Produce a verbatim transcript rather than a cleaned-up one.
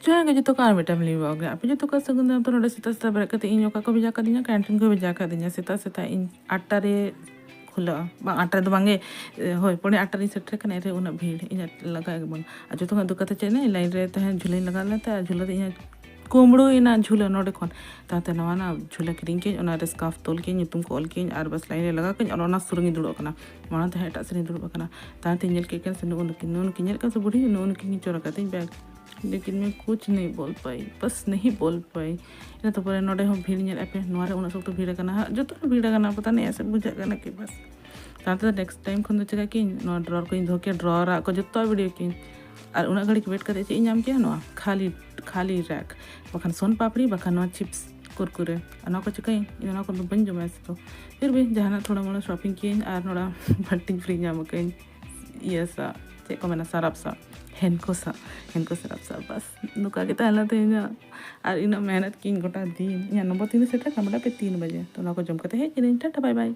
ᱡᱟᱦᱟᱸ ᱜᱮ ᱡᱚᱛᱚ ᱠᱚ ᱟᱨ ᱢᱤᱫᱴᱟᱝ ᱞᱤᱧ ᱵᱚᱞᱚᱜ ᱜᱮᱭᱟ᱾ ᱟᱯᱮ ᱡᱚᱛᱚ ᱠᱚ ᱥᱟᱹᱜᱩᱱ ᱫᱟᱨᱟᱢ ᱛᱚ ᱱᱚᱰᱮ ᱥᱮᱛᱟᱜ ᱥᱮᱛᱟᱜ ᱵᱮᱨᱮᱫ ᱠᱟᱛᱮ ᱤᱧ ᱚᱠᱟ ᱠᱚ ᱵᱷᱮᱡᱟ ᱠᱟᱫᱤᱧᱟ, ᱠᱮᱱᱴᱤᱱ ᱠᱚ ᱵᱷᱮᱡᱟ ᱠᱟᱫᱤᱧᱟ᱾ ᱥᱮᱛᱟᱜ ᱥᱮᱛᱟᱜ ᱤᱧ ᱟᱴ ᱴᱟ ᱨᱮ ᱠᱷᱩᱞᱟᱹᱜᱼᱟ, ᱵᱟᱝ ᱟᱴ ᱴᱟ ᱫᱚ ᱵᱟᱝᱜᱮ, ᱦᱳᱭ, ᱯᱚᱱᱮ ᱟᱴ ᱴᱟ ᱨᱤᱧ ᱥᱮᱴᱮᱨ ᱠᱟᱱᱟ, ᱮᱱᱨᱮ ᱩᱱᱟᱹᱜ ᱵᱷᱤᱲ ᱤᱧᱟᱹᱜ ᱞᱟᱜᱟ ᱜᱮ ᱵᱟᱹᱱᱩᱜ᱾ ᱟᱨ ᱡᱚᱛᱚ ᱠᱷᱚᱱ ᱫᱩᱠ ᱠᱟᱛᱷᱟ ᱪᱮᱫ ᱞᱟᱹᱭ, ᱞᱟᱭᱤᱱ ᱨᱮ ᱛᱟᱦᱮᱸ ᱡᱷᱩᱞᱟᱹᱧ ᱞᱟᱜᱟᱣ ᱞᱮᱱ ᱛᱟᱦᱮᱸ, ᱟᱨ ᱡᱷᱩᱞᱟᱹ ᱫᱚ ᱤᱧᱟᱹᱜ ᱠᱩᱢᱵᱽᱲᱩᱭᱮᱱᱟ ᱡᱷᱩᱞᱟᱹ ᱱᱚᱰᱮ ᱠᱷᱚᱱ᱾ ᱛᱟᱭᱚᱢᱛᱮ ᱱᱟᱣᱟᱱᱟᱜ ᱡᱷᱩᱞᱟᱹ ᱠᱤᱨᱤᱧ ᱠᱤᱧ, ᱚᱱᱟᱨᱮ ᱥᱠᱟᱨᱯ ᱛᱚᱞ ᱠᱤᱧ, ᱧᱩᱛᱩᱢ ᱠᱚ ᱚᱞ ᱠᱤᱧ, ᱟᱨ ᱵᱟᱥ ᱞᱟᱭᱤᱱ ᱨᱮ ᱞᱟᱜᱟᱣ ᱠᱤᱧ, ᱟᱨ ᱚᱱᱟ ᱥᱩᱨ ᱨᱮᱜᱤᱧ ᱫᱩᱲᱩᱵ ᱠᱟᱱᱟ᱾ ᱢᱟᱲᱟᱝ ᱛᱮ ᱦᱟᱸᱜ ᱮᱴᱟᱜ ᱥᱮᱫ ᱨᱤᱧ ᱫᱩᱲᱩᱵ ᱠᱟᱱᱟ᱾ ᱛᱟᱭᱚᱢᱛᱮ ᱧᱮᱞ ᱠᱮᱫ ᱠᱤᱱ ᱥᱮ ᱱᱩᱜᱼᱩ ᱱᱩᱠᱤᱱ, ᱱᱩᱜᱼᱩ ᱱᱩᱠᱤᱱ ᱧᱮᱞ ᱠᱮᱫ ᱥᱮ ᱵᱩᱰᱷᱤ, ᱱᱩᱜᱼᱩ ᱱᱩᱠᱤᱱ ᱠᱤᱱ ᱪᱚᱨᱟ ᱠᱟᱫᱤᱧ ᱵᱮᱜᱽ᱾ ᱞᱮᱠᱤᱱ ᱢᱮ ᱠᱩᱪ ᱱᱟᱦᱤᱸ ᱵᱳᱞ ᱯᱟᱭᱤ, ᱵᱟᱥ ᱱᱟᱦᱤᱸ ᱵᱳᱞ ᱯᱟᱭᱤ᱾ ᱤᱱᱟᱹ ᱛᱟᱨᱯᱚᱨᱮ ᱱᱚᱰᱮ ᱦᱚᱸ ᱵᱷᱤᱲ ᱧᱮᱞ ᱟᱯᱮ, ᱱᱚᱣᱟ ᱨᱮ ᱩᱱᱟᱹᱜ ᱥᱚᱠᱛᱚ ᱵᱷᱤᱲ ᱟᱠᱟᱱᱟ ᱦᱟᱸᱜ, ᱡᱚᱛᱚ ᱨᱮ ᱵᱷᱤᱲ ᱟᱠᱟᱱᱟ, ᱯᱟᱛᱟ ᱱᱟᱦᱤᱸ ᱮᱥᱮ ᱵᱩᱡᱷᱟᱹᱜ ᱠᱟᱱᱟ ᱠᱤ ᱵᱟᱥ᱾ ᱛᱟᱭᱚᱢ ᱛᱮᱫᱚ ᱱᱮᱠᱥᱴ ᱴᱟᱭᱤᱢ ᱠᱷᱚᱱ ᱫᱚ ᱪᱤᱠᱟ ᱠᱤᱧ, ᱱᱚᱣᱟ ᱰᱨᱚᱨ ᱠᱚᱧ ᱫᱚᱦᱚ ᱠᱮᱭᱟ, ᱰᱨᱚᱨ ᱟᱜ ᱠᱚ ᱡᱚᱛᱚ ᱵᱷᱤᱰᱤᱭᱳ ᱠᱤᱧ᱾ ᱟᱨ ᱩᱱᱟᱹᱜ ᱜᱷᱟᱹᱲᱤᱡ ᱣᱮᱴ ᱠᱟᱛᱮ ᱪᱮᱫ ᱤᱧ ᱧᱟᱢ ᱠᱮᱭᱟ? ᱱᱚᱣᱟ ᱠᱷᱟᱹᱞᱤ, ᱠᱷᱟᱹᱞᱤ ᱨᱮᱠ, ᱵᱟᱠᱷᱟᱱ ᱥᱳᱱ ᱯᱟᱯᱲᱤ, ᱵᱟᱠᱷᱟᱱ ᱱᱚᱣᱟ ᱪᱤᱯᱥ, ᱠᱩᱨᱠᱩᱨᱮ, ᱚᱱᱟ ᱠᱚ ᱪᱤᱠᱟᱹᱭᱟᱹᱧ? ᱤᱧ ᱚᱱᱟ ᱠᱚᱫᱚ ᱵᱟᱹᱧ ᱡᱚᱢᱟ ᱮᱥᱮ ᱛᱚ᱾ ᱯᱷᱤᱨ ᱵᱷᱤ ᱡᱟᱦᱟᱱᱟᱜ ᱛᱷᱚᱲᱟ ᱢᱚᱲᱟ ᱥᱚᱯᱤᱝ ᱠᱤᱭᱟᱹᱧ ᱟᱨ ᱱᱚᱰᱮ ᱵᱟᱹᱴᱤᱧ ᱯᱷᱨᱤ ᱧᱟᱢ ᱟᱠᱟᱫᱟᱹᱧ ᱤᱭᱟᱹ ᱥᱟᱶ, ᱪᱮᱫ ᱠᱚ ᱢᱮᱱᱟ, ᱥᱟᱨᱟᱯ ᱥᱟᱶ, ᱦᱮᱱᱠᱳ ᱥᱟᱶ, ᱦᱮᱱᱠᱳ ᱥᱟᱨᱟᱯ ᱥᱟᱶ᱾ ᱵᱟᱥ, ᱱᱚᱝᱠᱟ ᱜᱮ ᱛᱟᱦᱮᱸ ᱞᱮᱱ ᱛᱤᱧᱟ ᱟᱨ ᱤᱱᱟᱹᱜ ᱢᱮᱦᱱᱚᱛ ᱠᱤᱧ ᱜᱚᱴᱟ ᱫᱤᱱ᱾ ᱤᱧᱟᱹᱜ ᱱᱚᱢᱵᱚᱨ ᱛᱤᱱ ᱨᱮ ᱥᱮᱴᱮᱨ ᱠᱟᱱᱟ, ᱢᱚᱴᱟᱢᱩᱴᱤ ᱛᱤᱱ ᱵᱟᱡᱮ᱾ ᱛᱚ ᱚᱱᱟ ᱠᱚ ᱡᱚᱢ ᱠᱟᱛᱮ ᱦᱮᱡ ᱠᱤᱱᱟᱹᱧ᱾ ᱴᱟᱴᱟ, ᱵᱟᱭ ᱵᱟᱭ᱾